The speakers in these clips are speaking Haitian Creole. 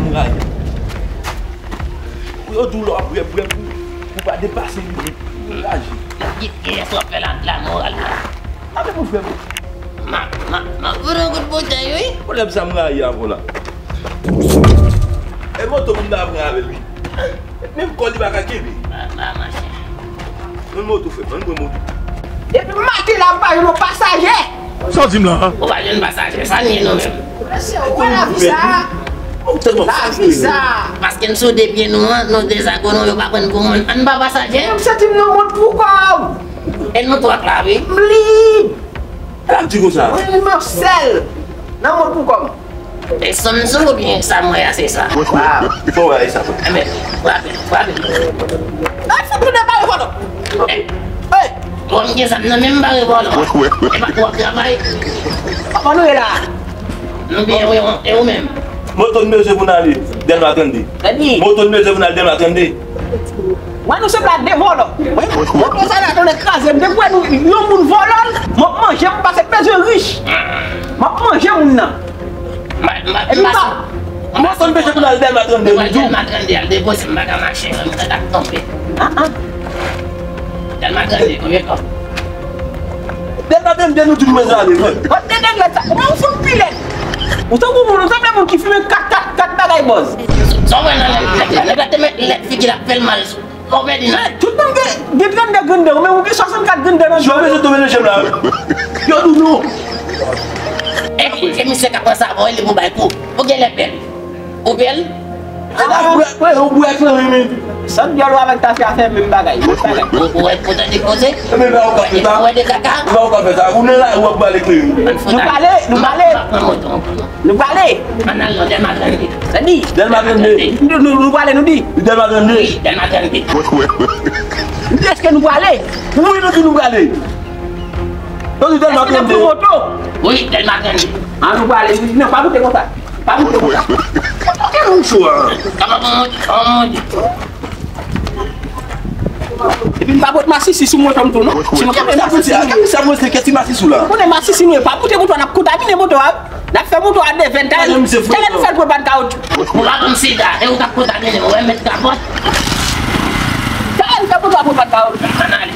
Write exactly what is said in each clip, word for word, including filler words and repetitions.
Ray. Pou yo di w lè w ap bwè, bwè pou, pou pa depase limit. Pou raje. Ki, kilès w ap fè la, la moral la? Avèk mwen, frè mwen. Ma, ma, ma, pran kout bouchèy, wi. Pwoblèm sa m rayi avè w la. E moto pou m ta pran avè l, wi. Menm kò li pa ka kenbe. Ba, ba, mache. Pran moto, frè, pran moto. Depi maten la, m pa jwenn yon pasaje. Sa w di m la? Ou pa jwenn pasaje, sa n ye nou menm? Mesye, ou wè lavi sa a? Lavi sa a. Paske n sou de pye nou an, nou dezagone, yo pa pran n pou moun. Ann pa pasaje. M santi m nan mond pou kò m. E nou twòp la, wi. M lib. Sa l di konsa? Mwen, m ap sèl nan mond pou kò m. E sa m sou oubyen sa m wè a se sa? Waw. Fò wè a se sa. Enben, frape, frape. Ay, fout nou de bare vòlò. Ey! Ey! Bon, m gen zam nan men m bare vòlò. E pa pou w ap travay. Apa nou ye la? Nou byen, wi, e ou menm? Moto n bezwen pou n ale Dèlma trannde. Moto n bezwen pou n ale Dèlma trannde. Mwen nou se plat de vòlò. Mwen, mwen konsa la, tande kraze m. Depi wè nou, yon moun vòlò l, m ap manje, m pase bezwen rich. M ap manje moun nan. Epi pa. Mwen son peche pou n al Dèlma trannde, m di w. Dèlma trannde, al depoze m, m pa ka mache, m ta tap tonbe. Ah, ah. Dèlma trannde, konbyen kòb? Dèlma trannde, nou di nou bezwen ale, frè. Kot de nèg lèt sa? Ou fout pilèt. Ou tankou moun, ou sanble moun ki fimen kat, kat, kat bagay bòz. Sa w wè nan lèt, nèg la, nèg la te met lèt figi l ap fè l mal. Ou pèdi nan. Tout moun gen, gen trannde grenn dan, ou menm ou gen swasannkat grenn dan nan. Yo bezwen tonbe nan je m la. Yo di w non. E, e misye k ap pran sa avè w, li pou bay kou. Ou genlè bèl. Ou bèl. E la, ou bwè, ou bwè flanm, wi. Sant dyòl ou avèk tafya fè menm bagay. Menm bagay. Ou, ou wè potan de koze? E men la ou ka fè sa. Ou wè de kaka? Ou pa ou ka fè sa. Ou nan lari w ap bale kleren. Nou pale, nou pale. Nou pale. Ann al nan Dèlma trannde. Sa di? Dèlma trannde. Nou, nou, nou pale, nou di. Dèlma trannde. Wi, Dèlma trannde. Èske nou pale? Wi, nou di nou pale. Nou di Dèlma trannde. Èske n ap pran moto? Wi, Dèlma trannde. An nou pale, nou di non, pa moute konsa. Pa moute konsa. Kote nou sou a? Kama bon, bon. Epi m pa pot masisi sou moto m tou non. Si nou pa pot masisi, sa mwen se kè ti masisi la. Ou konnen masisi nou ye, pa moute moto a, n ap kontamine moto a. N ap fè moto a devèn, talè nou fè l pran pàn kawotchou. Ou pa konn sida, e ou k ap kontamine, ou wè met kapòt. Talè nou fè moto a pran pàn kawotchou. Ann ale.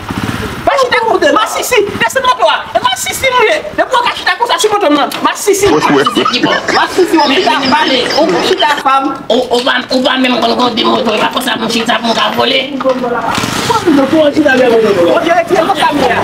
Pa chita kote, masisi, desann moto a. E masisi nou ye. Depi w ka chita konsa sou moto m nan, masisi. Masisi ki bò? Masisi, ou chita. Ou chita fanm. Ou, ou pa, ou pa menm konn kondui moto, e pa konsa pou m chita pou m ka vole. Ou chita avè moto. Ou dirèk se konsa m ye a.